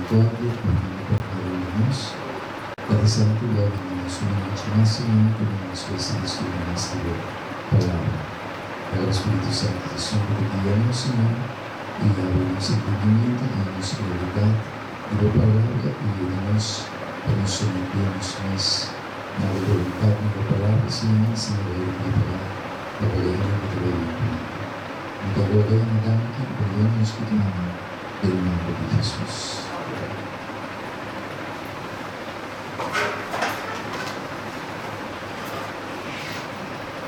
misericordia pone pa cada un di nos. Tata Santu lo a bini nos un anochi mas Señor pa duna nos recibi studio mas di bo Palabra. Laga bo Spiritu Santu ta esun ku ta guia nos Señor i habri nos entendimiento, duna nos claridad di bo Palabra i yuda nos pa nos someté nos mes na bo boluntad, na bo Palabra Señor, asina bo hende prepará pa Reino ku ta bai bin pronto. Mi ta roga i mi danki i perdona nos pekanan den nomber di Jesus.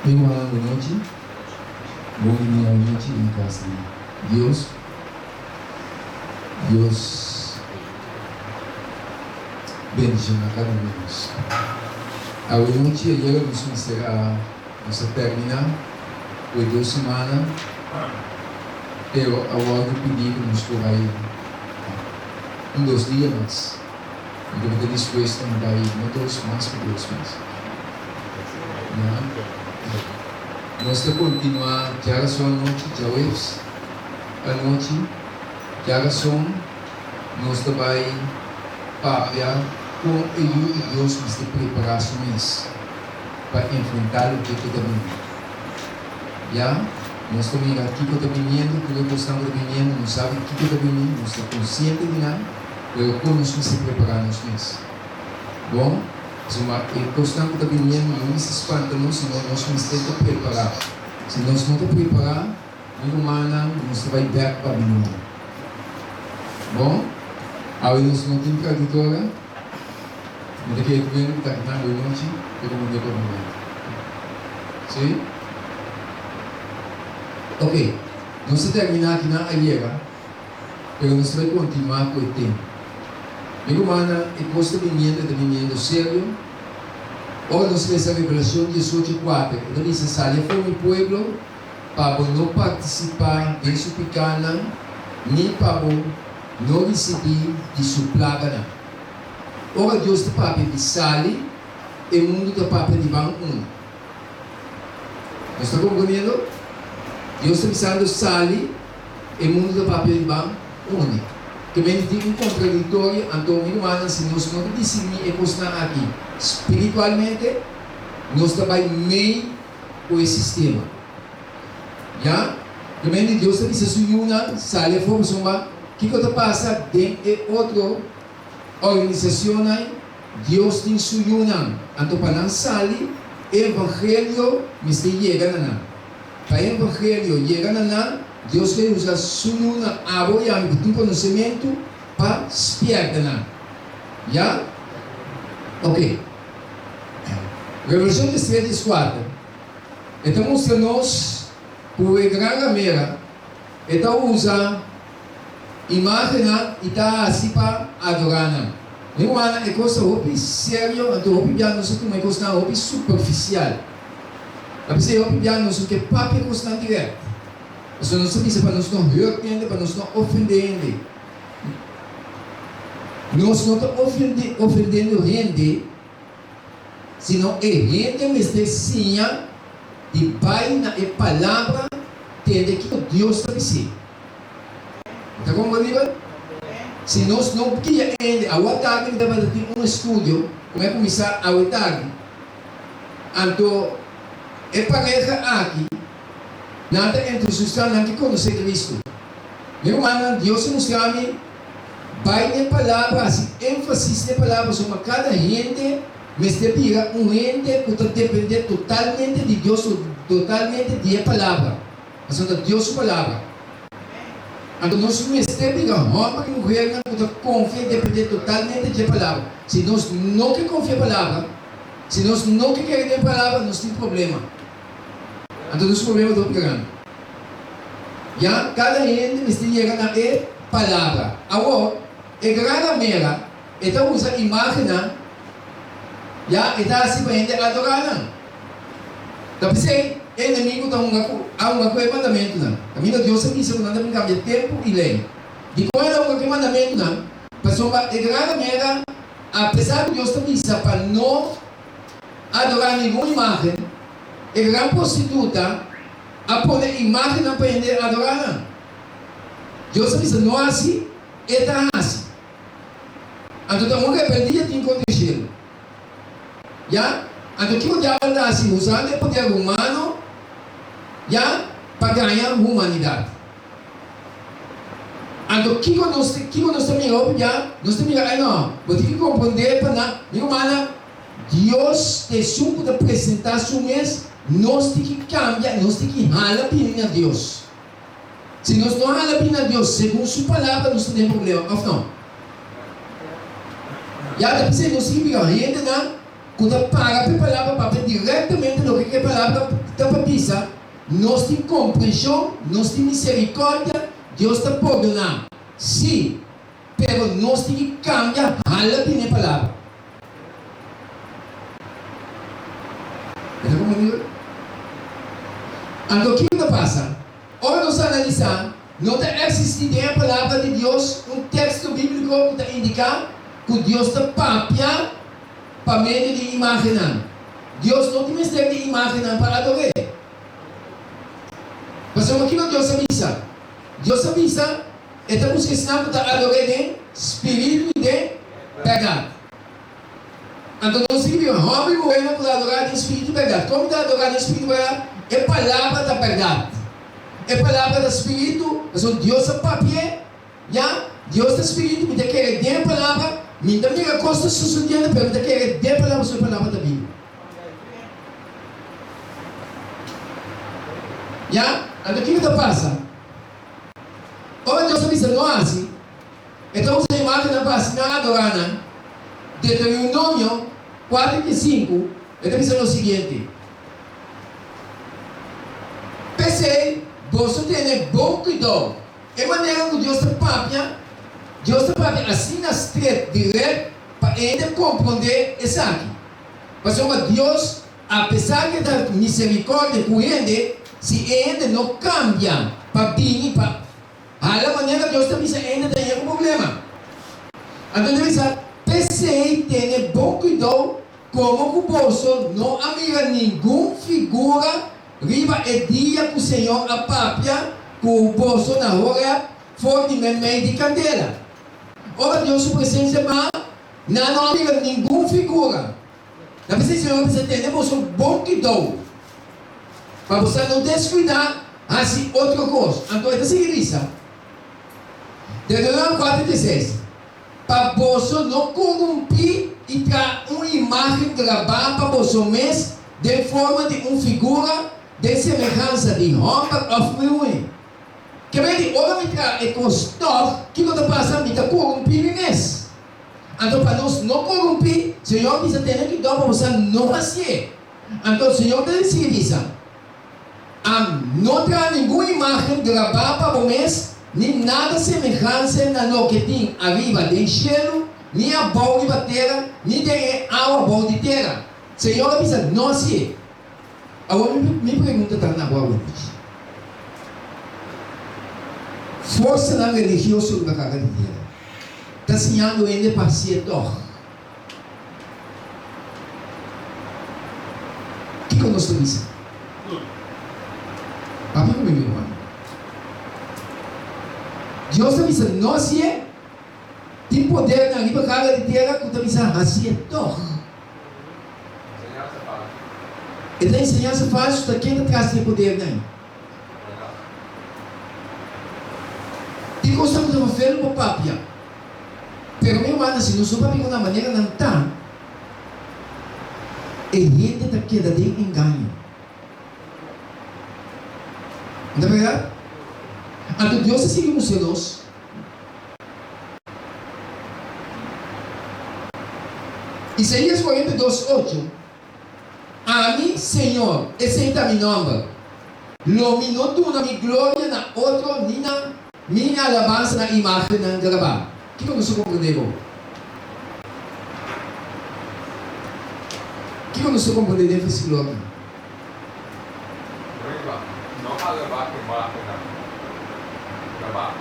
Mi rumannan bo nochi, bon di mira anochi den kas di Dios. Dios bendiciona kada un di nos. Awe nochi ayera nos mester a nos a termina ku e dos simannan pero a wordo pidi ku nos por bai un dos dia mas. Mi tabata dispuesto na bai no dos mas ku dos mas. Ya. Nos ta kontinuá djarason anochi, djaweps anochi, djarason nos ta bai papia kon e Yu di Dios mester prepará su mes pa enfrentá loke ku ta bini. Ya. Nos ta mira kiko ta biniendo, tur e kosnan ku ta biniendo, nos sabi kiko ta bini, nos ta konsiente di nan. Pero kon nos mester prepará nos mes? Bon, pasobra e kosnan ku ta biniendo no mester spanta nos, sino nos mester ta prepará. Si nos no ta prepará, mi rumannan, nos ta bai bèk Babilonia. Bon, awe nos no tin traductora. Mi ta kere ku hende ku ta akinan awe nochi ta komprendé papiamentu. Sí? Oke, nos ta terminá akinan ayera. Pero nos ta bai kontinuá ku e tema. Mi rumannan, e kos ta biniendo, e ta biniendo serio. Ora nos lesa Revelashon 18:4, e ta bisa, Sali afó mi pueblo, pa bo no partisipá den su pikánan, ni pa bo no risibí di su plaganan. Ora Dios ta papia di sali, e mundu ta papia di ban uni. Nos ta komprendiendo? Dios ta bisando sali. E mundu ta papia di ban uni. Ke mende tin un kontradiktorio, anto mi rumannan si nos no ta disirní e kosnan aki spiritualmente, nos ta bai mei ku e sistema. Ya? Ke mende Dios ta bisa su yunan sali afó pasobra kiko ta pasa den e otro organisacionnan, Dios tin su yunan, anto pa nan sali e evangelio mester yega na nan. Pa e evangelio yega na nan, Dios ke usa Su Yu na abo i ami ku tin konosementu pa spierta nan. Ya? Ok. Revelashon 13 14, e ta mustra nos ku e gran ramera e ta usa imágennan i ta hasi pa adorá nan. Mi rumannan, e kos ta hopi serio, anto hopi bia nos a tuma e kosnan hopi superfisial. Ta p'esei hopi bia nos no ke papia kosnan dirèkt. Pasobra nos ta bisa pa nos no hurt hende, pa nos no ofendé hende. Nos no ta ofendé ofendiendo hende, sino e hende mester siña di bai na e Palabra tende kiko Dios ta bis'é. Bo ta komprendí? Si nos no guia hende, awe tardi mi tabata tin un estudio ku mi a kuminsá awe tardi. Anto e pareha aki, nan ta entusiustá, nan ke konosé Kristu. Mi rumannan, Dios a mustra mi, bai n'e Palabra, hasi énfasis n'e Palabra, pasobra kada hende mester bira un hende ku ta dependé totalmente di Dios, totalmente di e Palabra, pasobra ta Dios su Palabra. Anto nos mester bira hòmber i muhernan ku ta konfia i dependé totalmente dje Palabra. Si nos no ke konfia e Palabra, si nos no ke kere den e Palabra, nos tin problema. Anto nos problema ta hopi grandi. Ya kada hende mester yega na e Palabra. Awor, e gran ramera, e ta usa imágennan, ya e ta hasi pa hende adorá nan. Ta p'esei e enemigu ta hunga ku a hunga ku e mandamentunan. Kaminda Dios a bisa ku nan ta bin kambia tempu i lei. Dikon el a hunga ku e mandamentunan? Pasobra e gran ramera, apesar ku Dios ta bisa pa no adorá ningun imágen, e gran prostituta a pone imágennan pa hende adorá nan. Dios a bisa no hasi, e ta hasi. Anto ta un rebeldia tin kontra shelu. Ya? Anto kiko diabel ta hasi? Usando e poder humano, ya, pa gaña humanidat. Anto kiko nos kiko nos ta mira hopi bia? Nos ta mira, ay no, bo tin ki komprondé pa nan, mi rumannan, Dios ta esun ku ta presentá su mes, nos tin ki kambia, nos tin ki hala bini na Dios. Si nos no hala bini na Dios segun su palabra nos ta den problema, òf no? Ya ta p'esei nos tin ki mira hendenan ku ta para p'e palabra papia direktamente loke ku e palabra ta pa bisa. Nos tin komprenshon, nos tin miserikòrdia, Dios ta pordoná, sí, pero nos tin ki kambia hala bini e palabra. E ta komprendido? Anto kiko ta pasa? Ora nos analisá, no ta eksistí den e Palabra di Dios un teksto bíbliko ku ta indiká ku Dios ta papia pa medio di imágennan. Dios no tin mester di imágennan pa ador'é. Pasobra kiko Dios a bisa? Dios a bisa e ta buska esnan ku ta ador'é den spiritu i den bèrdat. Anto nos tin ki biba hòmber i muhernan ku ta adorá den spiritu i bèrdat. Kon mi ta adorá den spiritu i bèrdat? E Palabra ta bèrdat. E Palabra ta spiritu, pasobra Dios a papi'é. Ya, Dios ta spiritu, mi ta kere den e Palabra, mi ta mira kos ta susediendo, pero mi ta kere den e Palabra pasobra e Palabra ta bibu. Ya, anto kiko ta pasa? Ora Dios a bisa no hasi, E ta usa imágennan pa hasi nan adorá nan. Deuteronomio 4:35, e ta bisa lo siguiente, P'esei boso tene bon kuidou. E manera ku Dios ta papia, Dios ta papia asina stret, dirèkt, pa e hende komprondé esaki. Pasobra Dios, apesar ku e ta miserikòrdia ku hende, si e hende no kambia pa bini pa hala manera Dios ta bisa, e hende ta haña ku problema. Anto e ta bisa, P'esei tene bon kuidou Komo ku boso no a mira ningun figura riba e dia ku Señor a papia ku boso na Horeb for di meimei di kandela. Ora Dios su presensia baha, nan no a mira ningun figura. Ta p'esei Señor a bisa, Tene boso bon kidou, pa boso no deskuidá hasi otro kos. Anto e ta sigui bisa, Deuteronomio 4:36. Pa boso no korumpí i traha un imágen grabá pa boso mes den forma di un figura den semehansa di hòmber òf muhé. Ke mei di ora mi traha e kos tòg, kiko ta pasa? Mi ta korumpí mi mes. Anto pa nos no korumpí, Señor bisa tene kuidou pa boso no hasié. Anto Señor ta sigui bisa. Am no traha ningun imágen grabá pa bo mes, ni nada semehanse na loke tin ariba den shelu, ni abou riba tera, ni den e awa bou di tera. Señor a bisa, No hasié. Awor mi pregunta ta na bo awendichi. Forsanan religioso riba kara di tera ta siñando hende pa hasié tòg. Kiko nos ta bisa? Papia ku mi, mi ruman. Dios ta bisa no hasié. Tin podernan riba kara di tera ku ta bisa hasié tòg. E ta enseñansa falsu ta ken ta tras di e podernan. Tin kosnan ku ta vervelu pa papia. Pero mi rumannan, si nos no papia ku nan manera nan ta, e hende ta keda den engaño. No ta berdad? Anto Dios a sigui mustra nos. Isaías 42, ocho, Ami, Señor, esei ta mi nòmber. Lo mi no duna mi gloria na otro ni na mi alabansa na imágennan grabá. Kiko nos ta komprendé bo? Kiko nos ta komprendé den versíkulo aki? Riba, no alabá imágennan grabá,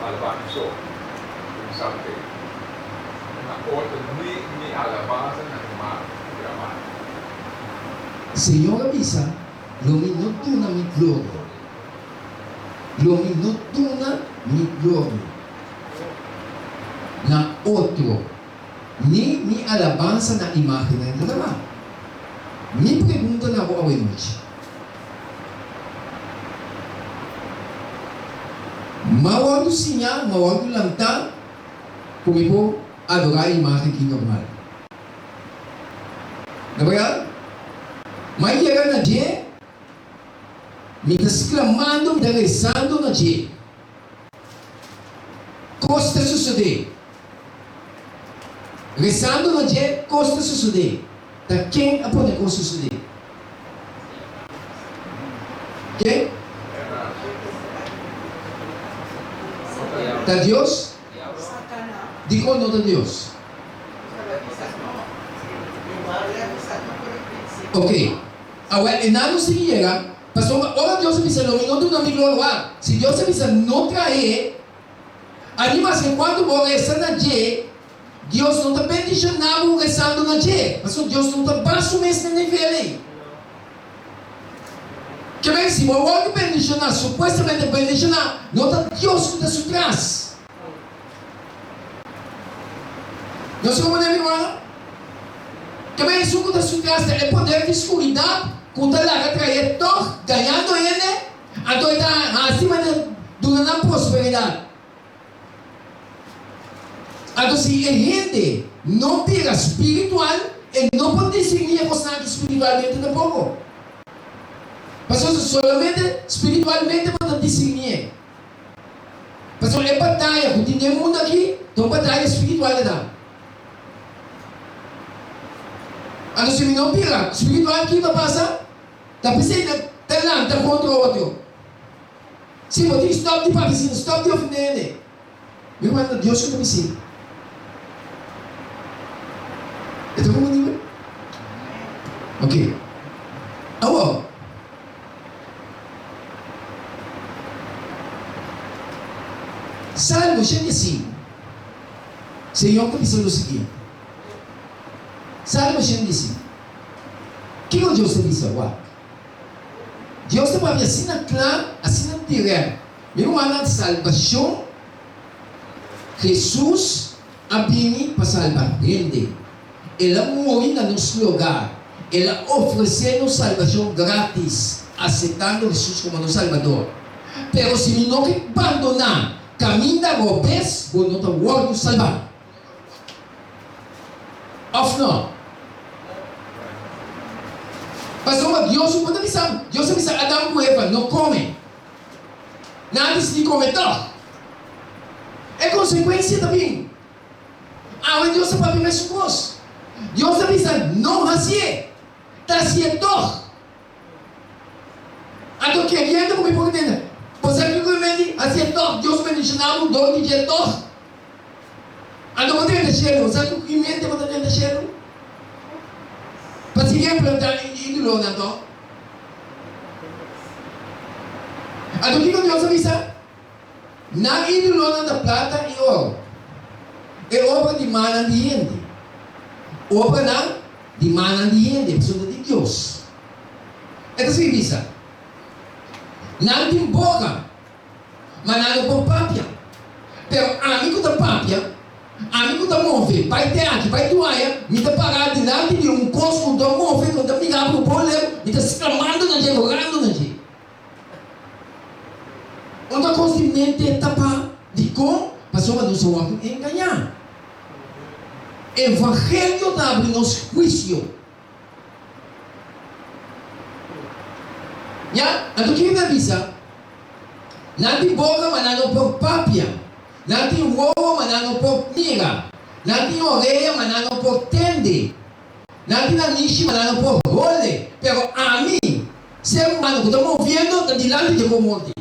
alabá mi so, ku mi sa te na otro ni mi alabansa na imágen grabá. Señor a bisa, Lo mi no duna mi gloria. Lo mi no duna mi gloria na otro. Ni mi alabansa na imágennan grabá. Mi pregunta na bo awenochi. M'a wòrdu siñá, m'a wòrdu lantá ku mi por adorá e imágen ki normal. Na bèrdat, m'a yega na dje, mi ta sklamando, mi ta rezando na dje. Kos ta sosodé. Rezando na dje, kos ta sosodé. Ta ken a pone kos sosodé? Ken? Ta Dios? Dikon no ta Dios? Ok. Awel, e nan no sigui yega, pasobra ora Dios a bisa lo mi no duna mi gloria, wak, si Dios a bisa no trae, ani maske kuantu bo resa na dje, Dios no ta bendishoná bo resando na dje, pasobra Dios no ta ba su mes na nivel ei. Ke men, si bo a wòrdu bendishoná, supuestamente bendishoná, no ta Dios ku ta su tras. Nos a komprendé, mi rumannan? Ke men esun ku ta su tras ta e poder di skuridat ku ta laga traé tòg, gañando hende, anto e ta hasi manera duna nan prosperidat. Anto si e hende no bira spiritual, e no por discerní e kosnan aki spiritualmente tampoko. Pasobra solamente spiritualmente bo ta discernié. Pasobra e bataya ku tin den mundu aki ta un bataya spiritual e ta. Anto si mi no bira spiritual kiko ta pasa? Ta p'esei ta lanta kontra otro. Si bo tin stop di papia asina, stop di ofende hende. Mi ruman, ta Dios ku ta bisí. E ta komprendí mi? Ok. Awor, Salmo 105, Señor ta bisa lo siguiente. Salmo 105. Kiko Dios ta bisa? Wak. Dios ta papia asina kla, asina dirèkt. Mi rumannan, salbashon, Hesus a bini pa salba hende. El a muri na nos logar. El a ofresé nos salbashon grátis, aseptando Hesus komo nos Salbador. Pero si mi no ke bandoná kaminda robes, bo no ta wòrdu salbá. Of no? Pasobra Dios un por ta bisa, Dios a bisa Adam ku Eva, no kome. Nan a disidí kome tòg. E konsekuensia ta bin. Awe Dios ta papia mesun kos. Dios ta bisa, no hasié. Ta hasié tòg. Anto keriendo ku mi por tende, bo sa kiko mi menti? Hasié tòg. Dios bendishoná bo dor di dje tòg. Anto bo drenta shelu, bo sa ku ki mente bo ta drenta shelu? Pa sigui implantá e ídolonan tòg. Anto kiko Dios a bisa? Nan ídolonan ta plata i oro, e obra di mannan di hende. Obranan di mannan di hende, pasobra ta di Dios. E ta sigui bisa, Nan tin boka, ma nan no por papia. Pero ami ku ta papia, ami ku ta move bai te aki, bai tu aya, mi ta pará dilanti di un kos ku ta move, ku ta mira ku bo leu, mi ta sklamando na dje, rogando na dje. Un ta kos di mente tapá. Dikon? Pasobra nos a wòrdu engañá. Evangelio ta abri nos huisio. Ya, anto kiko ta bisa? Nan tin boka ma nan no por papia, nan tin wowo ma nan no por mira, nan tin orea ma nan no por tende, nan tin nanishi ma nan no por hole, pero ami, ser humano ku ta moviendo, ta dilanti dje por morti.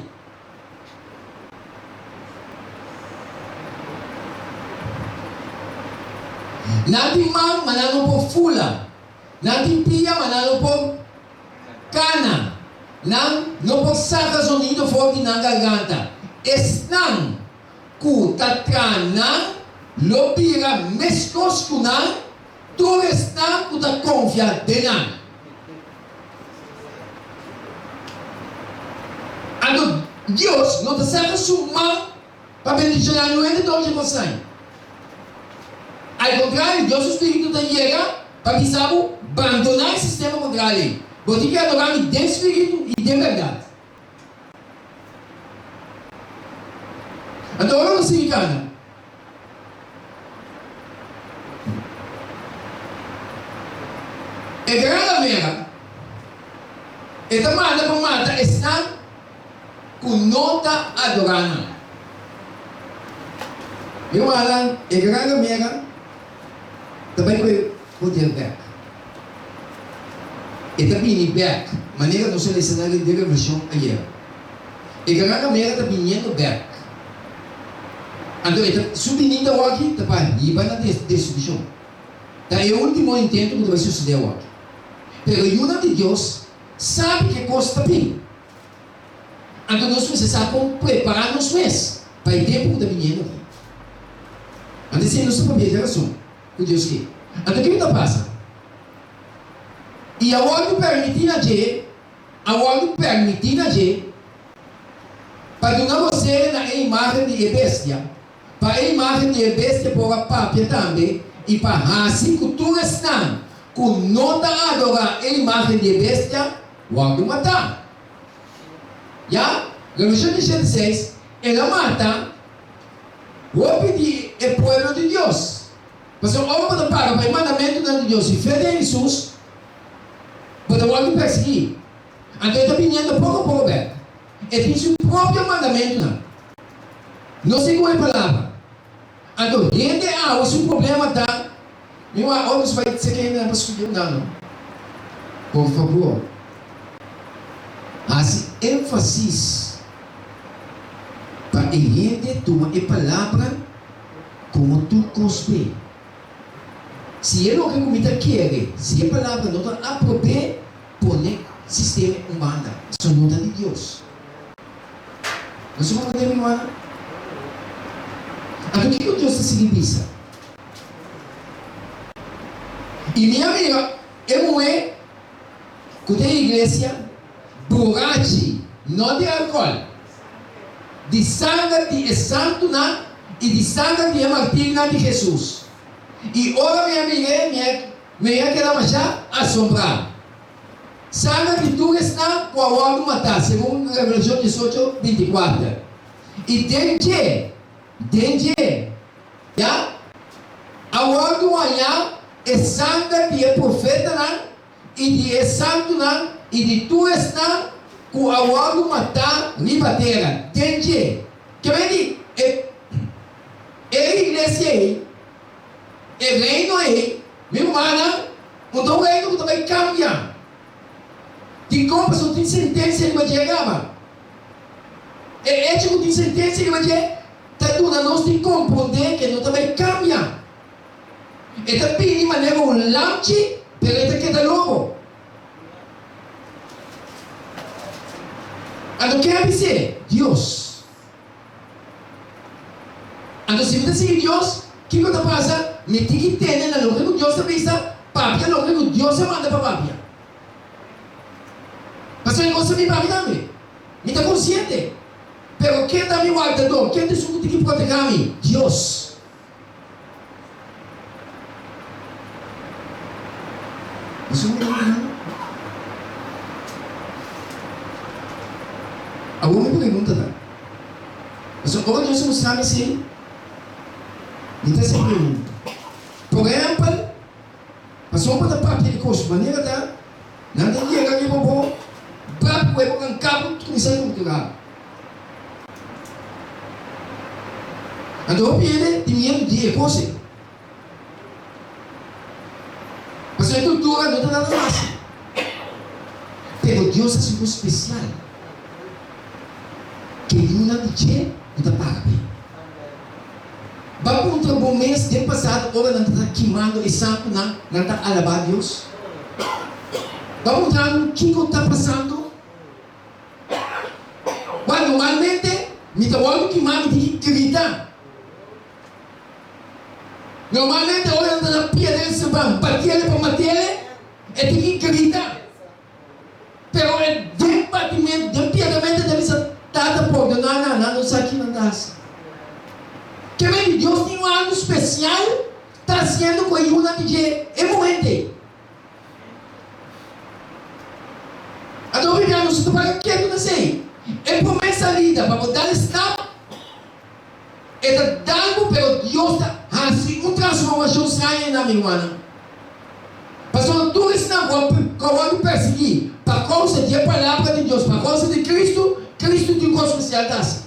Nan tin man ma nan no por fula, nan tin pia ma nan no por kana, nan no por saka zonido for di nan garganta. Esnan ku ta traha nan lo bira meskos ku nan, tur esnan ku ta konfia den nan. Anto Dios no ta saka su man pa bendishoná nuende dor dje kosnan. Al kontrario, Dios su spiritu ta yega pa bisa bo, Bandoná e sistema kontra lei. Bo tin ke adorá mi den spiritu i den bèrdat. Anto ora nos sigui kana, e gran lamera e ta manda pa mata esnan ku no ta adorá nan. Mi rumannan, e gran lamera ta bai ku e poder bèk. E ta bini bèk, manera nos a lesa na den Revelashon ayera. E gran ramera ta biniendo bèk. Anto e ta, su binida awaki ta pa hiba na destrukshon. Ta e último intento ku ta bai sosodé awaki. Pero yunan di Dios sabi ke kos ta bin. Anto nos mester sa kon prepará nos mes pa e tempu ku ta biniendo aki. Anto esei nos ta papia dje rason ku Dios ke. Anto kiko ta pasa? I a wòrdu pèrmití na dje, a wòrdu pèrmití na dje, pa duna bosé na e imágen di e bestia, pa e imágen di e bestia por a papia tambe i pa hasi ku tur esnan ku no ta adorá e imágen di e bestia wòrdu matá. Ya, Revelashon diesshete seis, El a mata hopi di e pueblo di Dios. Pasobra ora bo ta paga pa e mandamentunan di Dios i fe den Hesus, bo ta wòrdu persiguí. Anto e ta biniendo poko poko bèk. E tin su propio mandamentunan, no segun e Palabra. Anto hende awe su problema ta, Mi wak ora nos bai seki hendenan pa studia un dano. Por fabor, hasi énfasis pa e hende tuma e Palabra komo tur kos p'e. Si e loke ku mi ta kere, si e Palabra no ta aprob'é, pone sistema un banda. Pasobra no ta di Dios. Nos a comprendé, mi rumannan? Anto kiko Dios ta sigui bisa? I mi a mira e muhé ku ta e iglesia burachi, no di alkòl, di sanger di e santunan i di sanger di e martirnan di Hesus. I ora mi a mir'é, mi a keda mashá asombrá. Sanger di tur esnan ku a wòrdu matá, segun Revelashon diesocho, bintikuater. I den dje, den dje, ya, a wòrdu hañá e sanger di e profetanan i di e santunan i di tur esnan ku a wòrdu matá riba tera, den dje. Ke men di e e iglesia ei, e reino ei, mi rumannan, Un ta un reino ku ta bai kambia. Dikon? Pasobra tin sentensia riba dje kaba. E echo ku tin sentensia riba dje ta duna nos di komprondé ku e no ta bai kambia. E ta bini manera un lamchi, pero e ta keda lobo. Anto ken a bis'é? Dios. Anto si mi ta sigui Dios, kiko ta pasa? Mi tin ki tene na loke ku Dios ta bisa, papia loke ku Dios a manda pa papia. Pasobra e kos ta bin pa mi tambe. Mi ta konsiente. Pero ken ta mi wardador? Ken ta esun ku tin ki protegá mi? Dios. Esun ku ta mirando. Awor mi pregunta ta, pasobra ora Dios a mustra mi esei, mi ta hasi e pregunta. Por ehèmpel, pasobra bo ta papia di kos manera ta, nan ta yega riba bo, brap ku e bo kan kap bo kuminsá torturá bo. Anto hopi hende tin miedu di e kos ei. Pasobra e tortura no ta nada fásil. Pero Dios a hasi un spesial ku e yunan di dje ku ta paga p'e. Ba puntra bo mes den pasado ora nan ta kimando e santunan, nan ta alabá Dios? Ba puntra bo kiko ta pasando? Wak, normalmente mi ta wòrdu kimá, mi tin ki grita. Normalmente ora nan ta na pia den Esteban, batiele pa matele, e tin ki grita. Pero e den batimentu, den piedramento e ta bisa, Tata, pordoná nan, nan no sa ki nan ta hasi. Ke men di Dios tin un algu spesial ta hasiendo. hasiendo ku e yunan di dje e momente ei? Anto hopi bia nos no ta paga ketu na esei. E promé salida pa bo dal e stap, e ta dal bo, pero Dios ta hasi un transformashon straño einan, mi rumannan. Pasobra tur esnan ku a ku a wòrdu persiguí pa kousa di e palabra di Dios, pa kousa di Kristu, Kristu tin un kos spesial ta hasi.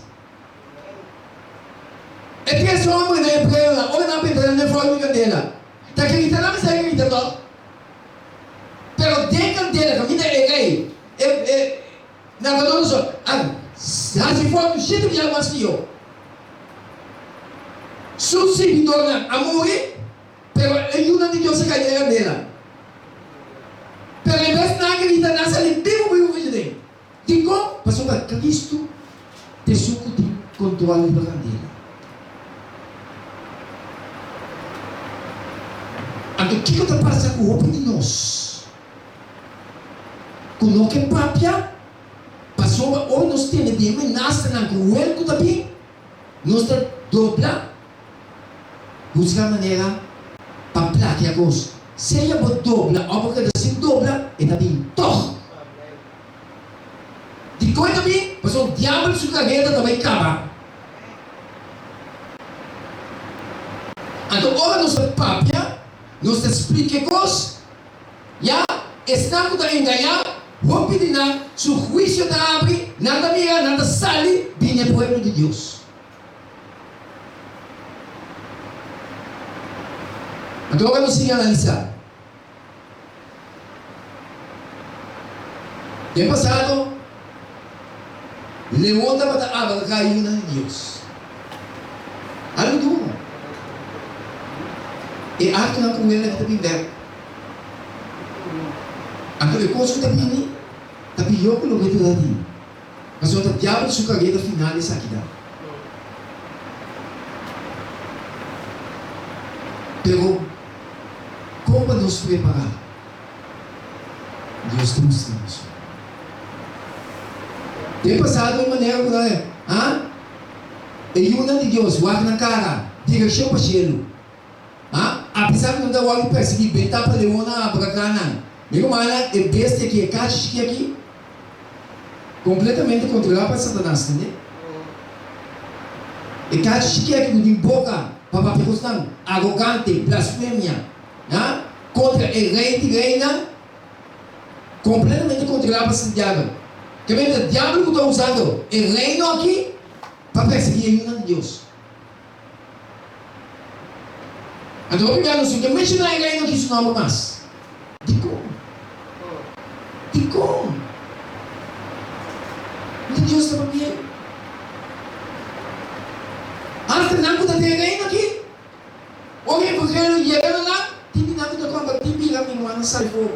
E tres hòmbernan hebreonan, ora nan a benta nan den fòrnu di kandela, ta grita nan mester a grita tòg? Pero den kandela kaminda e rei, e e Nabucodonosor, a hasi fòrnu shete biaha mas pió. Su sirbidornan a muri. Pero e yunan di Dios a kai den e kandela. Pero en bes nan a grita, nan a sali bibu bibu for dje. Dikon? Pasobra Kristu ta esun ku tin kontrol riba kandela. Anto kiko ta pasa ku hopi di nos ku no ke papia? Pasobra ora nos tende di e menasanan kruel ku ta bin, nos ta dobla. Busca manera pa plakia kos. Sea bo dobla of bo keda sin dobla, e ta bin tog. Dikon e ta bin? Pasobra diabel su kareda ta bai kaba. Anto ora nos ta papia, nos ta splika e kos, ya esnan ku ta engañá, hopi di nan su huisio ta abri, nan ta mira, nan ta sali bini e pueblo di Dios. Anto ora nos sigui analisá den pasado, leon tabata abarká yunan di Dios. Algu duru. E aktonan ku wela ta bin bèk. Anto e kos ku ta bini ta pió ku loke ta tin. Pasobra ta diabel su kareda final esaki ta. Pero kon pa nos prepará? Dios ta mustra nos. Den pasado e manera ku nan a e yunan di Dios wak nan kara direkshon pa shelu. Ha? Apesar ku nan ta wòrdu persiguí bentá pa leonnan abraká nan. Mi rumannan, e bestia aki, e kachi chikí aki, kompletamente kontrolá pa Satanas, tende? E kachi chikí aki ku tin boka pa papia kosnan arogante, blasfemia, ha? Kontra e Rei di reinan, kompletamente kontrolá pa diabel. Ke mester ta diabel ku ta usando e reino aki pa persiguí e yunan di Dios. Anto hopi bia nos no ke menshoná e reino aki su nòmber mas. Dikon? Dikon? Unda Dios ta papia? Asta nan ku ta den e reino aki, ora e evangelio yega na nan, tin di nan ku ta kombertí bira minuana sali for.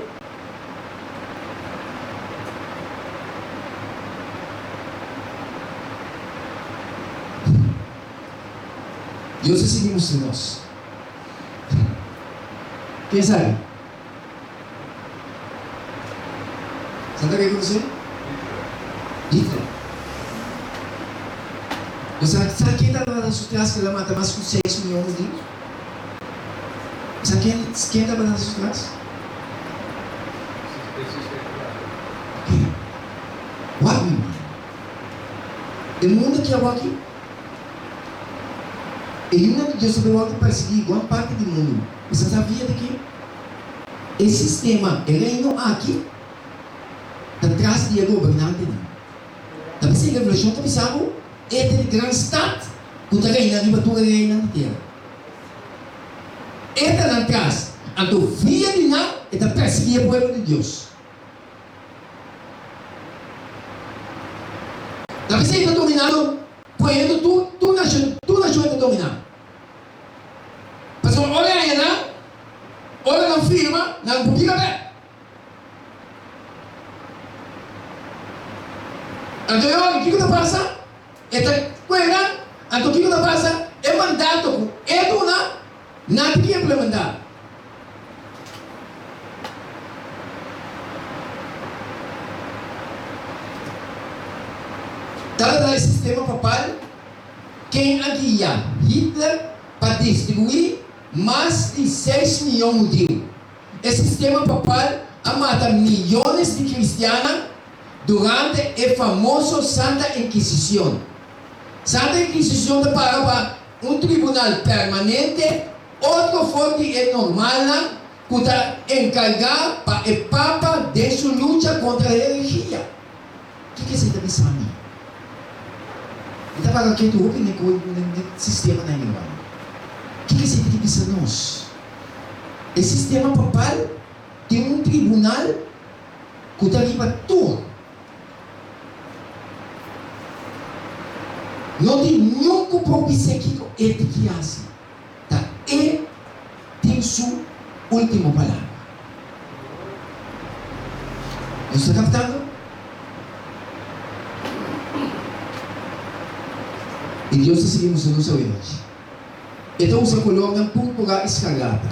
Dios a sigui mustra nos. Ken sabi? Sa ta rekonosé? Hitler. Bo sa sa ken tabata su tras ku el a mata mas ku seis miyon hudiu? Sa ken ken tabata su tras? Wak mi man. E mundu aki awor aki, e yunan di Dios ta bay wòrdu persiguí gran parti di mundu. Bo sa sabia di ke? E sistema, e reino aki, ta tras di e gobernantenan. Ta p'esei Revelashon ta bisa bo, e ta e gran stat ku ta reina riba tur e reinan di tera. E ta nan tras, anto via di nan e ta persiguí e pueblo di Dios. Ta p'esei ta dominando pueblo tur tur nashon tur nashon e ta dominá. Pasobra ora e haña nan, ora nan firma, nan por bira bèk. Anto e ora kiko ta pasa? E ta kue nan, anto kiko ta pasa? E mandato ku e duna, Nan tin ki implementá. Tabata e sistema papal ken a guia Hitler pa destruí. mas di seis miyon hudiu. E sistema papal a mata miyones di kristiannan durante e famoso Santa Inkisicion. Santa Inkisicion ta para pa un tribunal permanente otro for di e normalnan ku ta enkargá pa e papa den su lucha kontra heregia. Kiko esei ta bisa mi? Mi ta paga ketu hopi n'e n'e sistemanan ei wak. Kiko esei ta ke bisa nos? E sistema papal tin un tribunal ku ta riba tur. No tin niun ku por bis'é kiko e tin ki hasi. Ta e tin su ultimo palabra. Nos ta kaptando? I Dios ta sigui mustra nos awenochi. E ta usa kolornan púrpura i skarlata.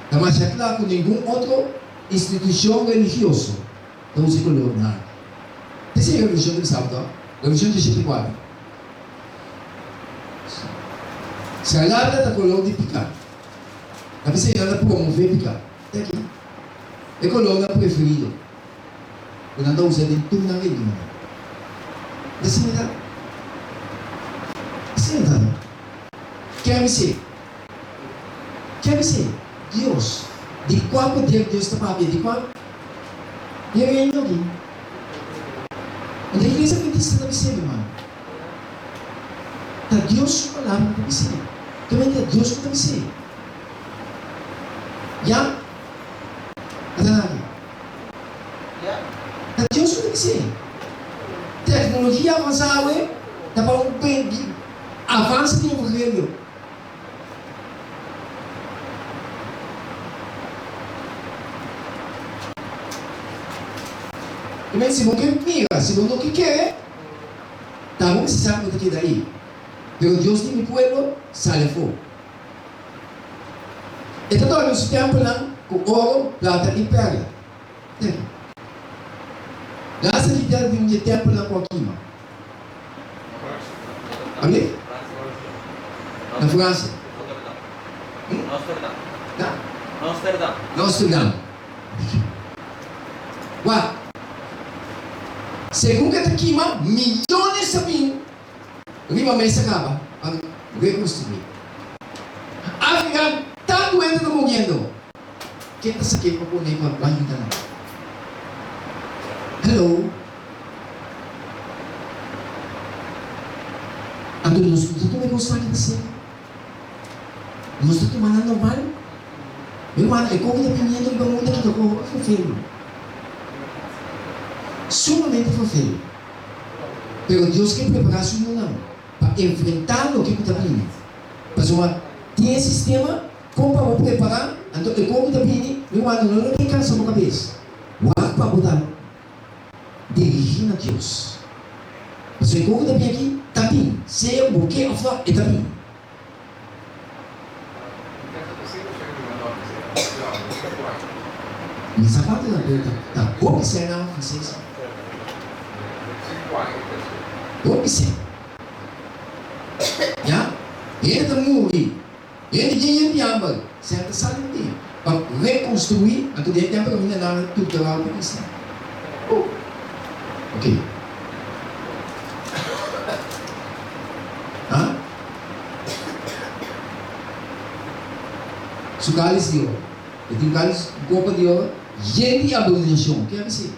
Ta masha kla ku ningun otro institushon religioso ta usa e kolornan aki. P'esei Revelashon ta bisa bo to? Revelashon 17:4. Skarlata ta kolor di piká. Ta p'esei nan ta promové piká. Te aki. E kolornan preferido ku nan ta usa den tur nan reunionnan. Ta asina ta? Asina ta no? Ke mi si? Ke mi si? Dios. Di kua poder Dios ta papia? Di kua e reino aki? Anto Iglesia Adventista ta bis'é, mi hermano. Ta Dios su palabra ku ta bis'é. Tomente ta Dios ku ta bis'é. Ya? Ata aki. Ta Dios ku ta bis'é. Teknologia avansá awe ta pa un avanse di evangelio. I men si bo ke mira, si bo no ke kere, ta bo mester sa ku bo ta keda ei. Pero Dios di mi pueblo sali afó. E ta dòrmi su tèmpelnan ku oro, plata i pèrla. Tèki. Lasa ki ta di un di e tèmpelnan ku a kima. Alé? Na Fransia. Na? Nosterdam. Wak. Segun ku e ta kima, miyones ta bin riba mesa kaba pa rekonstruí. Afrika tantu hende ta muriendo. Ken ta sak'é pa pone pa ban yuda nan? Hello. Anto nos no ta tuma e kosnan aki ta serio? Nos ta tuma nan normal? Mi rumannan, e koki ta biniendo riba mundu aki ta koho hopi ferfelu. Sumamente ferfelu. Pero Dios ke prepará su yunan pa enfrentá loke ku ta bini. Pasobra tin e sistema kon pa bo prepará, anto e koki ta bini, mi rumannan, no lo ke kansa bo kabes. Wak pa bo ta dirigí na Dios. Pasobra e koki ta bin aki, ta bin, sea ku bo ke òf nò, e ta bin. Mi sa kuantu nan pero ta hopi sèn nan ofresé sa. Hopi sèn. Ya, hende ta muri, hende yen yen di hamber, sèn ta sali un dia pa rekonstruí, anto den e tempu kaminda nan a torturá hopi kristian. Ok. Ha? Su kalis di oro. E tin un kalis, un kopa di oro yen di abominashon. Ke a bis'é?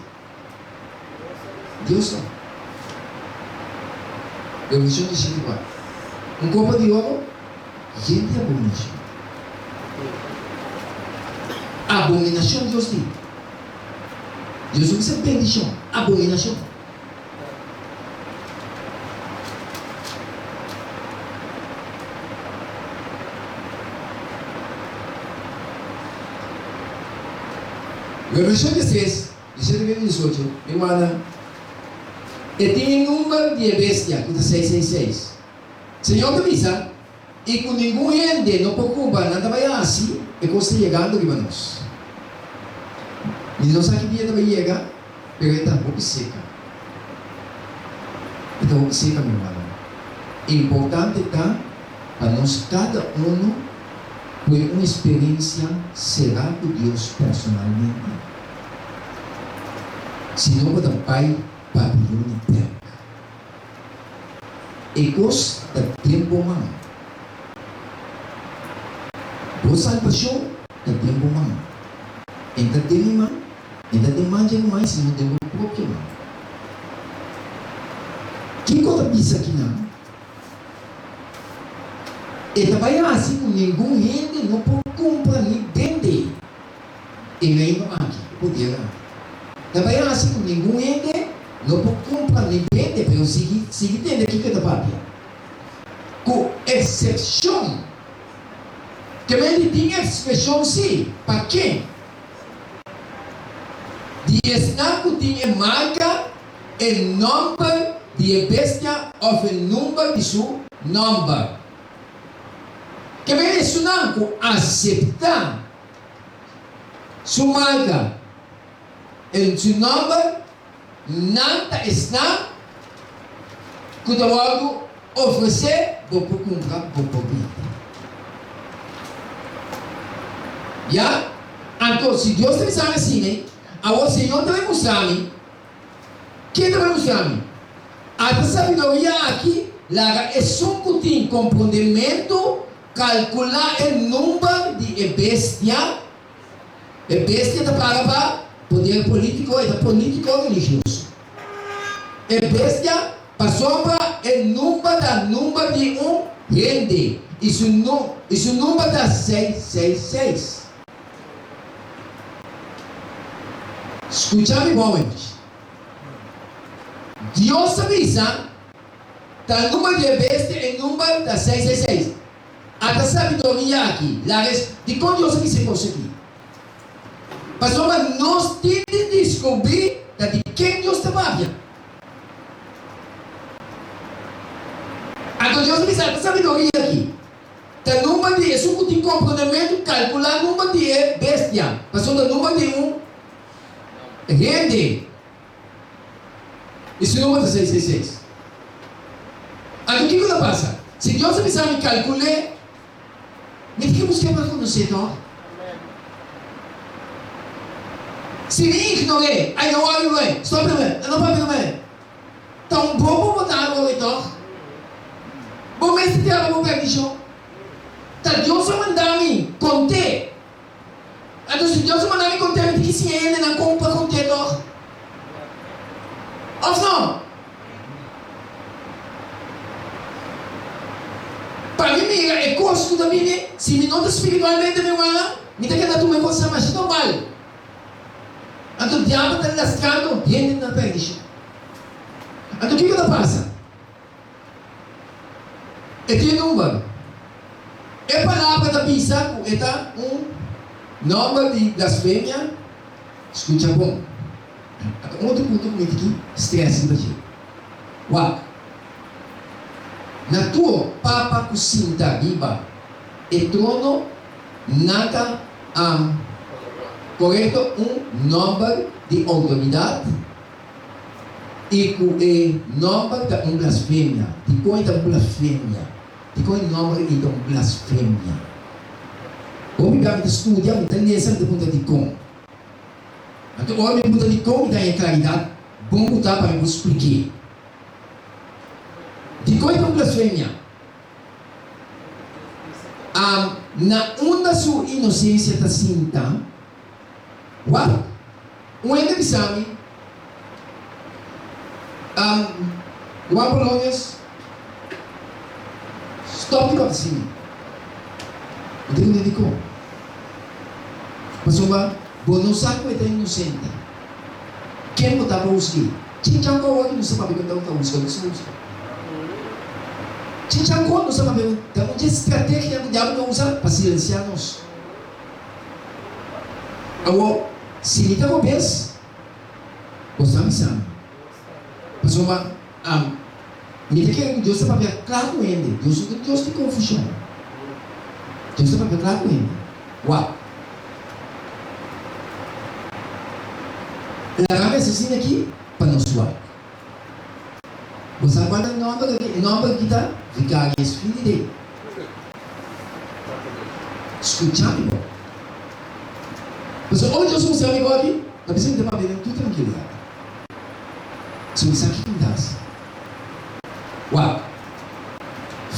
Dios ta. Revelashon 17:4. Un kopa di oro yen di abominashon. Abominashon Dios di. Dios no bisa bendishon, abominashon. Revelashon diestres, diesshete bini diesocho, mi rumannan, e tin e number di e bestia ku ta seis seis seis. Señor ta bisa, I ku ningun hende no por kumpra, nan ta bai hasi e kos ta yegando riba nos. Mi no sa ki dia ta bai yega, pero e ta hopi seka. E ta hopi seka, mi hermanonan. Importante ta pa nos kada uno. Kue un eksperensia será ku Dios personalmente. Si no bo ta bai Babilonia bèk. E kos ta den bo man. Bo salbashon ta den bo man. E ta den mi man, e ta den man dje ruman sino den bo propio man. Kiko ta bisa kinan? E ta bai hasi ku ningun hende no por kumpra ni bende e reino aki, e poder aki. Ta bai hasi ku ningun hende no por kumpra ni bende, pero sigui sigui tende kiko e ta papia. Ku eksepshon. Ke men di tin ekspreshon si, pa ken? Di esnan ku tin e marka. E nòmber di e bestia òf e number di su nòmber. Ke men esunnan ku aseptá su marka en su nòmber, nan ta esnan ku ta wòrdu ofresé bo por kumpra bo por bende. Ya? Anto, si Dios ta bisa mi asina, awor Señor ta bai mustra mi Ken ta bai mustra mi? Ata sabiduria aki, laga esun ku tin komprondementu kalkulá e number di e bestia. E bestia ta para pa poder polítiko, e ta polítiko religioso. E bestia, pasobra e number ta number di un hende i su i su number ta 666. Skucha mi bon wens. Dios ta bisa, Ta number di e bestia, e number ta seis seis seis. Ata sabiduria aki, laga es, dikon Dios a bisa e kos aki? Pasobra nos tin di diskubrí ta di ken Dios ta papia. Anto Dios a bisa, ata sabiduria aki. Ta number di esun ku tin komprondementu kalkulá number di e bestia, pasobra ta number di un hende i su number ta 666. Anto kiko ta pasa? Si Dios a bisa mi kalkul'é, mi tin ke busk'é pa konos'é tòg? Si mi ignor'é, ai no wòri ruman, stòp ruman, no papia ruman. Ta un bobo bo ta awe tòg? Bo mester traba bo perdishon. Ta Dios a manda mi kont'é. Anto si Dios a manda mi kont'é, mi tin ki siña hendenan kon pa kont'é tòg? Òf no? Pa mi mira e kos ku ta bini, si mi no ta spiritualmente mi rumannan, mi ta keda tuma e kosnan masha normal. Anto diabel ta lastrando hende na perdishon. Anto kiko ta pasa? E tin number. E palabra ta bisa ku e ta un nomber di blasfemia. Skucha bon. Anto un otro punto ku mi tin ki stress riba dje. Wak. Na tur papa ku sinta riba e trono nan ta am. Korekto un nomber di outoridat i ku e nomber ta un blasfemia. Dikon e ta un blasfemia? Dikon e nomber ei ta un blasfemia? Hopi bia mi ta studia, mi ta lesa, mi ta puntra dikon. Anto ora mi puntra dikon mi ta haña klaridat bon ku ta pa mi por splik'é. Dikon e ta un blasfemia? Am, na unda su inosensia ta sinta? Wak, un hende bisa mi, Am, Juan Polonius, stop di papia asina. Mi ta kende dikon? Pasobra bo no sa ku e ta inosente. Ken bo ta pa husg'é? Chinchan ku awor ki nos ta papia ku e ta husga, nos ta husga. Chinchan ku nos ta papia ku ta un dje strategia ku diabel ta usa pa silensiá nos. Awor, si mi ta robes, bo sa bisa mi. Pasobra mi ta kere ku Dios ta papia kla ku hende. Dios no ta Dios di konfushon. Dios ta papia kla ku hende. Wak. Laga mi hasi asina aki pa nos wak. Bo sa cual ta e nomber aki? E nomber aki ta Vicarius Filii Dei. Skucha mi bon. Pasobra ora Dios mustra mi bo aki, ta bisa mi ta papia den tur trankilidat. So mi sa kiko mi ta hasi. Wak,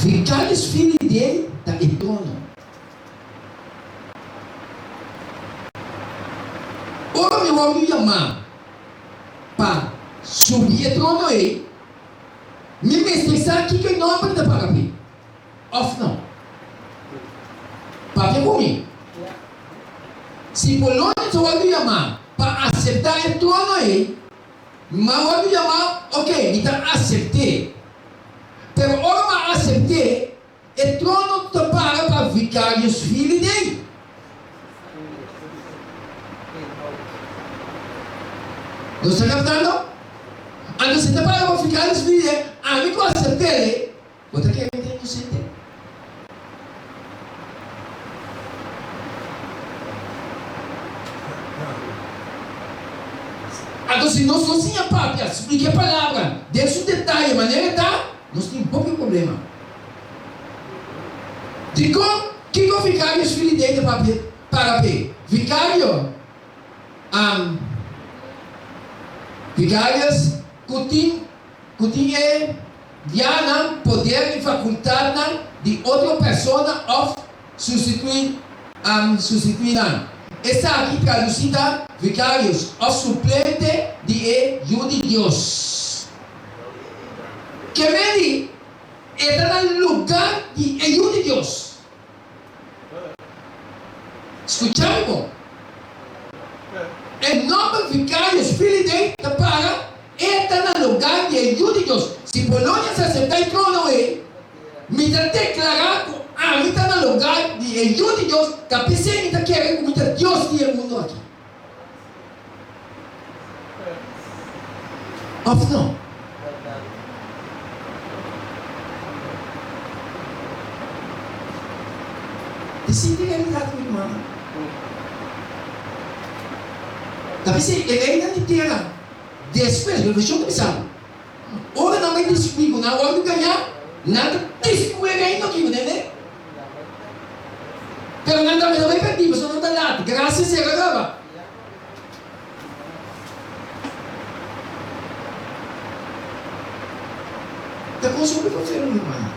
Vicarius Filii Dei ta e trono. Ora mi wòrdu yamá pa subi e trono ei, mi mester sa kiko e nòmber ta paga p'e, òf no? Papia ku mi. Si Polonia ta wòrdu yamá pa aseptá e trono ei, mi a wòrdu yamá, oke, mi ta asept'é. Pero ora mi a asept'é, E trono ta para pa Vicarius Filii Dei. Nos ta captando? Anto si ta para pa Vicarius Filii Dei, ami cu aceptele, bo ta kere mi ta inocente? Anto si nos no siña papia, splica e palabra den su detaye manera e ta, nos tin hopi problema. Dikon? Kiko Vicarius Filii Dei ta papia para p'e? Vicario, am, Vicarius ku tin ku tin e guianan, poder i fakultatnan di otro persona òf sustituí am, sustituí nan. Esaki tradusí ta Vicarius òf suplente di e Yu di Dios. Ke medi E ta na lugar di e Yu di Dios. Scucha mi bon. E nomber Vicarius Filii Dei ta para E ta na lugar di e Yu di Dios. Si Polonia sa acepta e trono ei, mi ta declara cu ami ta na lugar di e Yu di Dios, ta p'esei mi ta kere cu mi ta Dios di e mundo aki. Of no? Di sinti realidat mi rumannan. Ta p'esei e reinan di tera despues, Revelashon ta bisa bo, ora nan bai diskubrí ku nan a wòrdu gañá, nan ta destruí e reino aki, bo tende? Pero nan tambe ta bai perdí, pasobra nan ta lat. Grasia sera kaba. Ta kos hopi vervelend, mi rumannan.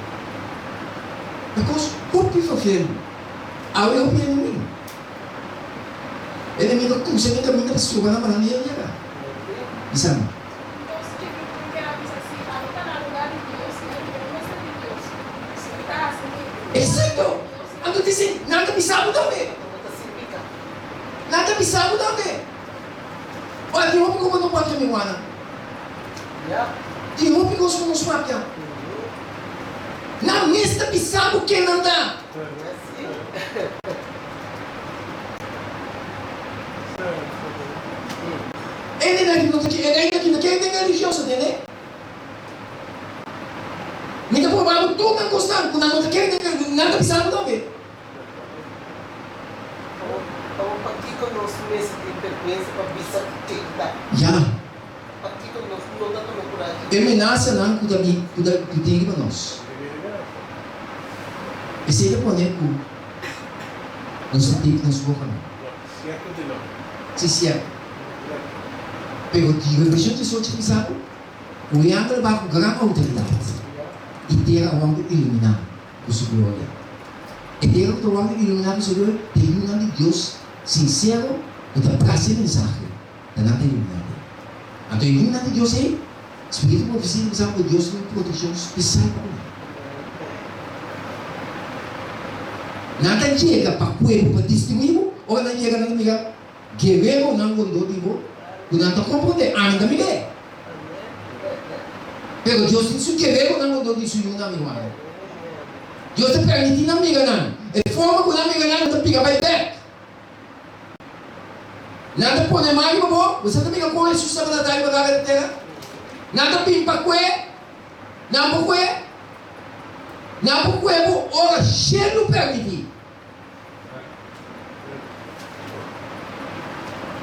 Ta kos hopi vervelend. Awe hopi enemigo. Enemigo a krusa den kaminda pa stroba nan pa nan no yega. Bisa mi. Entonces kiko ku mi a bisa si ami ta na lugar di Dios i ami no mester di Dios si mi ta hasi mi Exacto! Anto disi, nan ta bisa bo tambe. Nan ta bisa bo tambe. Ora tin hopi ku bo no papia mi rumannan. Tin hopi kos ku nos papia. Nan mes ta bisa bo ken nan ta. Hende aki no ta e reino aki no ke hende religioso, tende? Mi ta proba bo tur nan kosnan ku nan no ta kere den religioso, nan ta bisa bo tambe. Awor pakiko nos mester tin bergwensa pa bisa ku ken ta? Ya. Pakiko nos no ta tuma kurashi? E menasanan ku ta bin ku ta ku tin riba nos. Esei ta pone ku nos ta tip nos bokanan. Si sierto. Pero di Revelashon 18 bisa bo ku e angel a baha ku gran outoridat i tera a wòrdu iluminá ku su gloria. E tera ku ta wòrdu iluminá ku su gloria ta e yunan di Dios sinsero ku ta brasa e mensahe. Ta nan ta iluminá te. Anto e yunan di Dios ei, Spiritu profesia ta bisa ku Dios tin un protekshon spesial pa ku nan. Nan ta yega pa kue bo, pa destruí bo. Ora nan yega nan ta mira guereronan rondó di bo ku nan ta komprondé, Ami ta mir'é. Pero Dios tin su guereronan rondó di su yunan, mi rumannan. Dios ta permití nan mira nan. E forma ku nan mira nan, nan ta bira bai bèk. Nan ta pone man riba bo, bo sa ta mira kon Hesus tabata ta riba kara di tera? Nan ta bin pa kue, nan por kue, nan por kue bo ora shelu permití.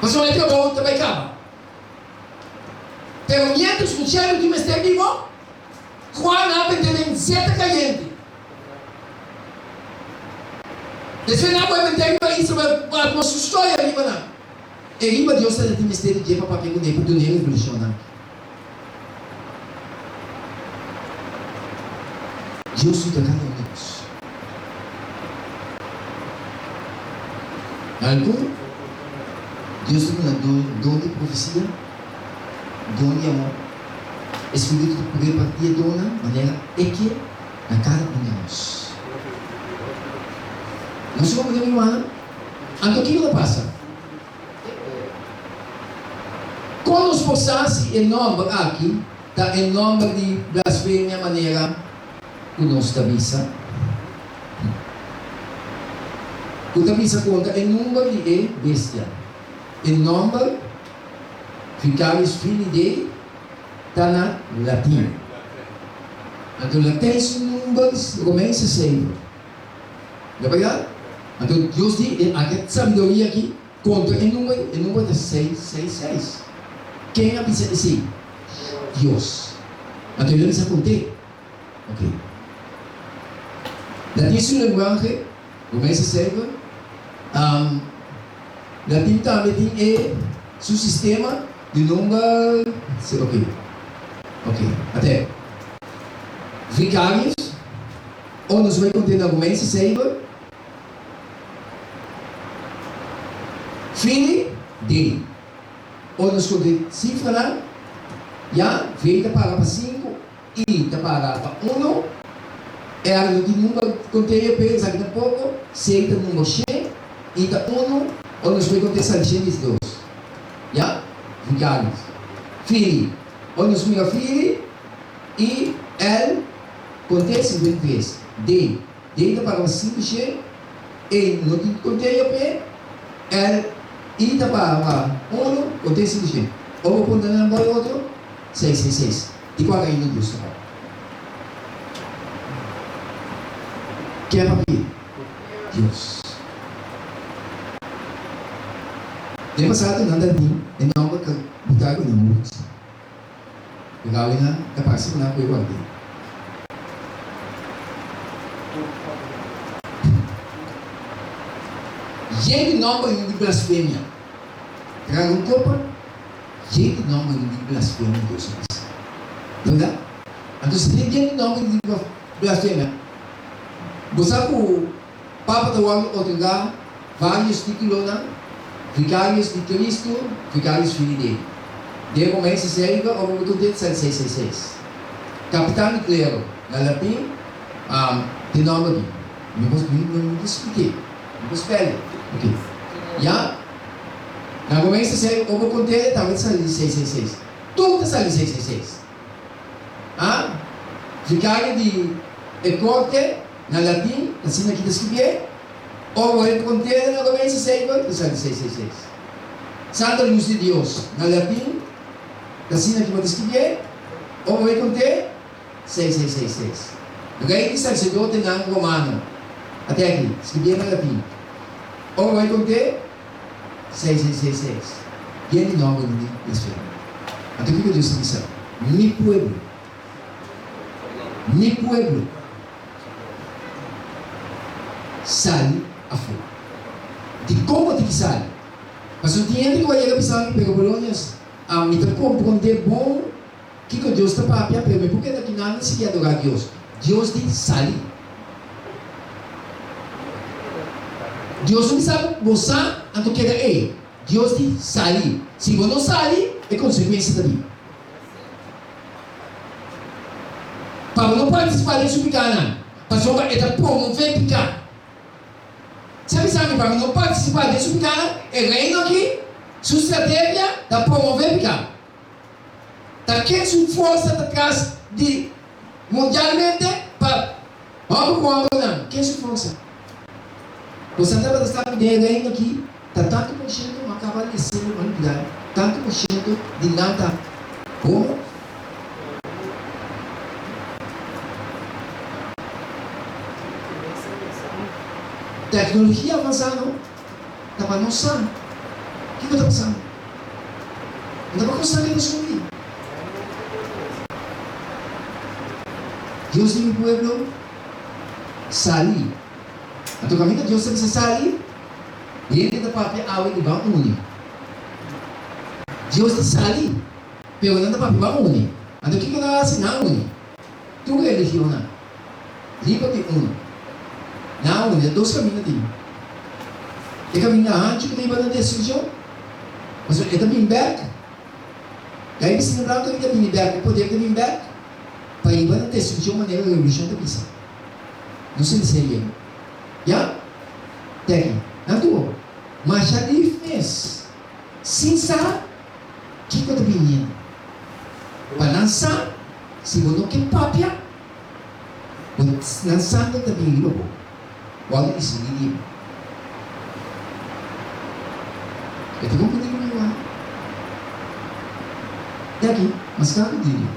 Pasobra e trabou ta bai kaba. Pero miéntras ku shelu tin mester di bo, Juan a bende den zeta kayente. Despues nan a bai mete riba Israel pa pone su storia riba nan. E riba Dios ta tin mester di dje pa papia kuné pa dun'é revelashonnan. Dios yuda kada un di nos. Na algun, Dios ta duna don di profesia, don di amor. E Spiritu ta por reparti e donnan manera E ke na kada un di nos. Nos a komprendé, mi rumannan? Anto kiko ta pasa? Kon nos por sa si e nòmber aki ta e nòmber di blasfemia manera ku nos ta bisa? Ku ta bisa kontra e number di e bestia. E nòmber Vicarius Filii Dei ta na latin. Anto Latijn su number Romeinse cijfer. Ya berdad? Anto Dios di e aki sabiduria aki kontra e number, e number ta seis seis seis. Ken a bisa esei? Dios. Anto el a bisa konté. Ok. Latin su lenguahe, Romeinse cijfer, um, Latin tambe tin e su sistema di number, si, ok. Ok, ate. Vicarius. O nos bai konte na Romeinse seiber, Fini, Dei. O nos konte sifranan, ya, V ta para pa sinku, I ta para pa uno, R no tin number konte, P esaki tampoko, C ta number shen, I ta uno, o nos bai konte sali shen diesdos. Ya, Vicarius. Fini. O nos mira fini, I, L. Konté 53. D. D ta paga pa sinku she, E no tin konteo p'e, L, I ta paga pa unu, konté sinku she. Ora bo punta nan bo e otro, seis seis seis. Di kua reino Dios ta papia? Ken a papia? Dios. Den pasado nan ta tin e nòmber ka buta ku nan roots. E gawinan ta parse ku nan ku e ward'é. Yen di nòmbernan di blasfemia. Traga un kopa yen di nòmbernan di blasfemia Dios a bisa. Bèrdat? Anto si tin yen di nòmbernan di blasfemia, bo sa ku Papa ta wòrdu otorgá vários títulonan, Vicarius di Cristo, Vicarius Filii Dei. Den Romeinse Seiba ora bo tur dit sali seis seis seis. Kapitan di klero, na latin, tin nòmber di. Mi por mi mi por splik'é, mi por spèl'é. Ok. Ya. Na Romeinse Seiba ora bo kont'é tambe ta sali seis seis seis. Tur ta sali seis seis seis. A Vicario di e korte. Na latin, asina ki ta skibié, Ora bo e kontena na Romeinse seiber, ta sali 666. Santa Lus di Dios, na latin, ta asina ki bo ta skibié, Ora bo e kont'é, 6666. Rei di sarsedotenan romano, ate aki, skibié na latin, Ora bo e kont'é, 6666. Yen di nòmber di blasfemia. Anto kiko Dios ta bisa? Mi pueblo. Mi pueblo sali afó. Dikon bo tin ki sali? Pasobra tin hende ku a yega bisa mi, Pero Polonius, ami ta komprondé bon kiko Dios ta papia, pero mi por keda aki nan ni sigui adorá Dios. Dios di, Sali. Dios no bisa bo, Bo sa, anto keda ei. Dios di, Sali. Si bo no sali, e konsekuensia ta bin. Pa bo no partisipá den su pikánan, pasobra e ta promové piká. Sa bisa mi, pa mi no partisipá den su pikánan, e reino akí, su strategia ta promové piká. Ta ken su forsa ta tras di mundialmente pa hòmber ku hòmbernan? Ken su forsa? Bo sa tabata sa ku den e reino akí ta tantu por shento, ma kaba di esei bo a lubidá, tantu por shento di nan ta homo? Teknologia avansá no ta pa nos sa kiko ta pasando. No ta pa kos sa keda skondí. Dios di mi pueblo, sali. Anto kaminda Dios ta bisa sali, hende ta papia awe di ban uni. Dios di sali, pero nan ta papia ban uni. Anto kiko nan a hasi? Nan a uni. Tur religionnan riba di unu. Nan a uni. Ta dos kaminda tin. E kaminda hanchu ku ta hiba na destrukshon, pasobra e ta bin bèk. Gai bisina blanku ta bini bèk, e poder ta bin bèk pa hiba na destrukshon manera revolushon ta bisa. No se bisa yega. Ya? Te aki. Nan tuo. Masha lif mes. Sin sa kiko ta biniendo. Pa nan sa si bo no ke papia, bo nan sanger ta bini riba bo. Wòrdu isigí di bo. E ta komprendé ku mi wak? Te aki, mas kla ku diri.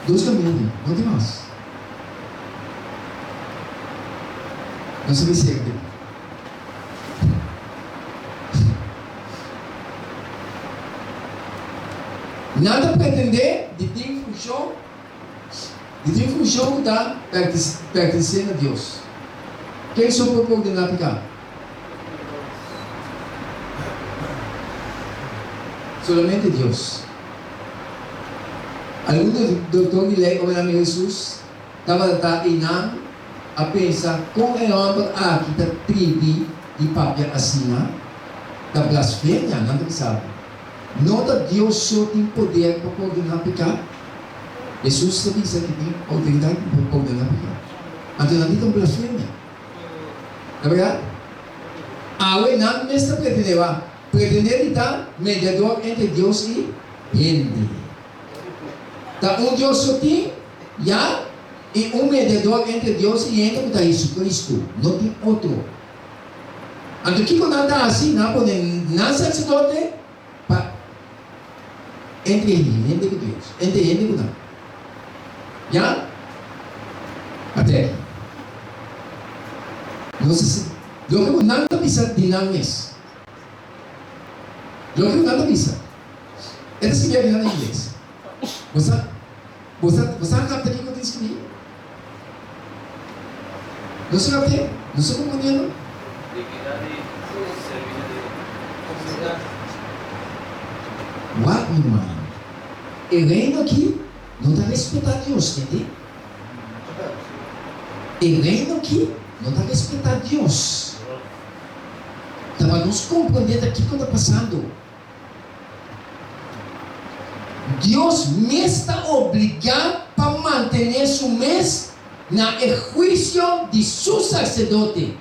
Dos kaminda tin, no tin mas. Nos a bay serka. Nan ta pretendé di tin funshon, di tin funshon ku ta pertenesé na Dios. Ken so por pordoná piká? Solamente Dios. Algun doktor di lei ora nan mira Hesus tabata ta einan a pensa kon e hòmber aki ta tribi di papia asina? Ta blasfemia, nan ta bisa bo. No ta Dios so tin poder pa pordoná piká? Hesus ta bisa ku tin outoridat pa pordoná piká. Anto nan di ta un blasfemia. Ta bèrdat? Awe nan mes ta pretendé, wak, pretendé di ta mediador entre Dios i hende. Ta un Dios so tin, ya, i un mediador entre Dios i hende ku ta Jesucristo, no tin otro. Anto kiko nan ta hasi? Nan a pone nan saserdote pa entre hende ku Dios, entre hende ku nan. Ya? Ate aki. Nos a si loke ku nan ta bisa di nan mes. Loke ku nan ta bisa. E ta skibí aki nan na ingles. Bo sa, bo sa, bo sa kapta kiko tin skibí? No sa kapt'é? No sa komprendiendo? Dignidad di servicio di comunidad. Wak mi rumannan, e reino aki no ta respetá Dios, tende? E reino aki no ta respetá Dios. Ta pa nos komprendé ta kiko ta pasando. Dios mes ta obligá pa mantené su mes na e huisio di su saserdote,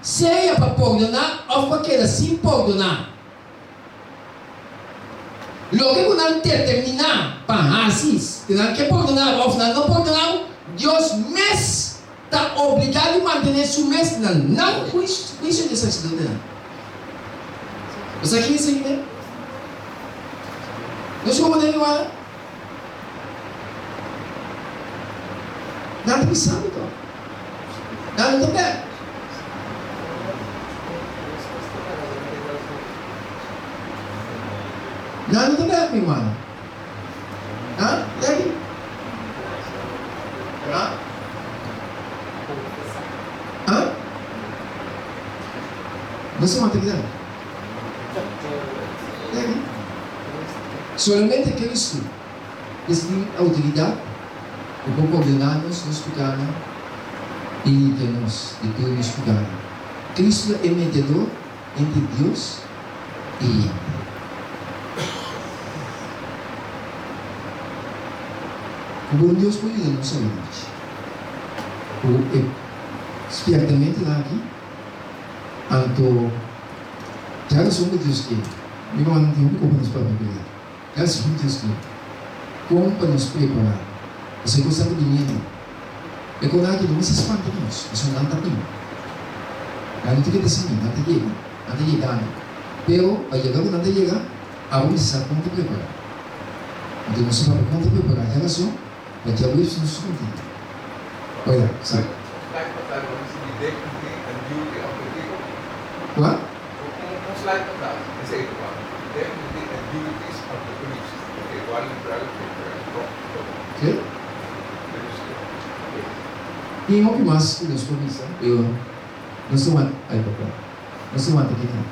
sea pa pordoná òf pa keda sin pordoná. Loke ku nan determiná pa hasi, si nan ke pordoná bo òf nan no pordoná bo, Dios mes ta obligá di mantené su mes na nan huisio di e saserdotenan. Bo sa kin esaki ta? Nos komo den igual? Nan ta bisa mi tòg. Nan no ta bèk. Nan no ta bèk mi rumannan. Ha? Leki? Ha? Ha? Nos a mata kinan? Leki? Solamente Cristo es tin autoridad ku por pordoná nos nos pikánan i limpia nos di tur nos pikánan. Cristo ta e mediador entre Dios i hende. Ku bon Dios por yuda nos awe nochi ku e spièrtamentunan aki, anto dja rason ku Dios ke, mi rumannan tin hopi kos pa nos papia ku el, dja rason ku Dios ke kon pa nos prepará, pasobra e kosnan ta biniendo. E kosnan aki no mester spanta nos, pasobra nan ta bin. Nan no ta keda sin bin, nan ta yega, nan ta yegando. Pero pa yega ku nan ta yega, abo mester sa kon ta prepará. Anto nos ta papia kon ta prepará, dja rason pa djaweps nos ta kontinua. Oya, sa. Kua? Ke? Tin hopi mas ku nos por bisa, pero. Nos ta wanta, ay papa, nos ta wanta kinan.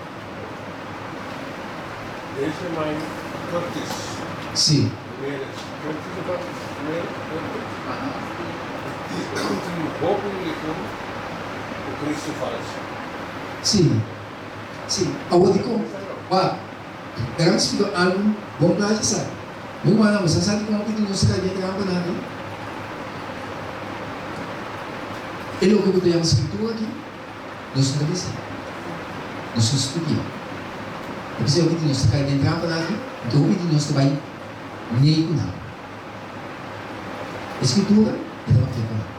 Deze mijn Curtis. Si. Meres. Curtis of wat? Meres? Curtis? Tin hopi religion ku Cristo falso. Si. Si. Awor dikon? Wak, Laga mi splika algu bon plachi sa. Mi rumannan, bo sa sa dikon hopi di nos ta kai den trampa nan aki? E loke ku ta yama Skritura aki, nos no ta lesa. Nos no studia. Ta p'esei hopi di nos ta kai den trampa nan aki, anto hopi di nos ta bai nei ku nan. E Skritura e ta papia ku nan.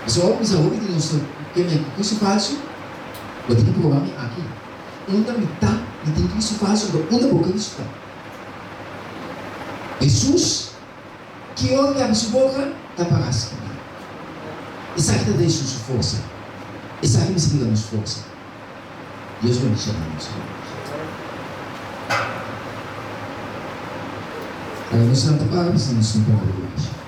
Pasobra ora ku bisa hopi di nos ta kende ku Kristu falsu, bo tin ku proba mi aki. Unda mi ta, mi tin Kristu falsu, anto unda bo Kristu ta? Hesus, ki ora ki abri su boka, ta para skibí. Esaki ta da Hesus su forsa. Esaki mester duna nos forsa. Dios bendiciona nos. Laga nos lanta para pasobra nos tin palabra di oracion.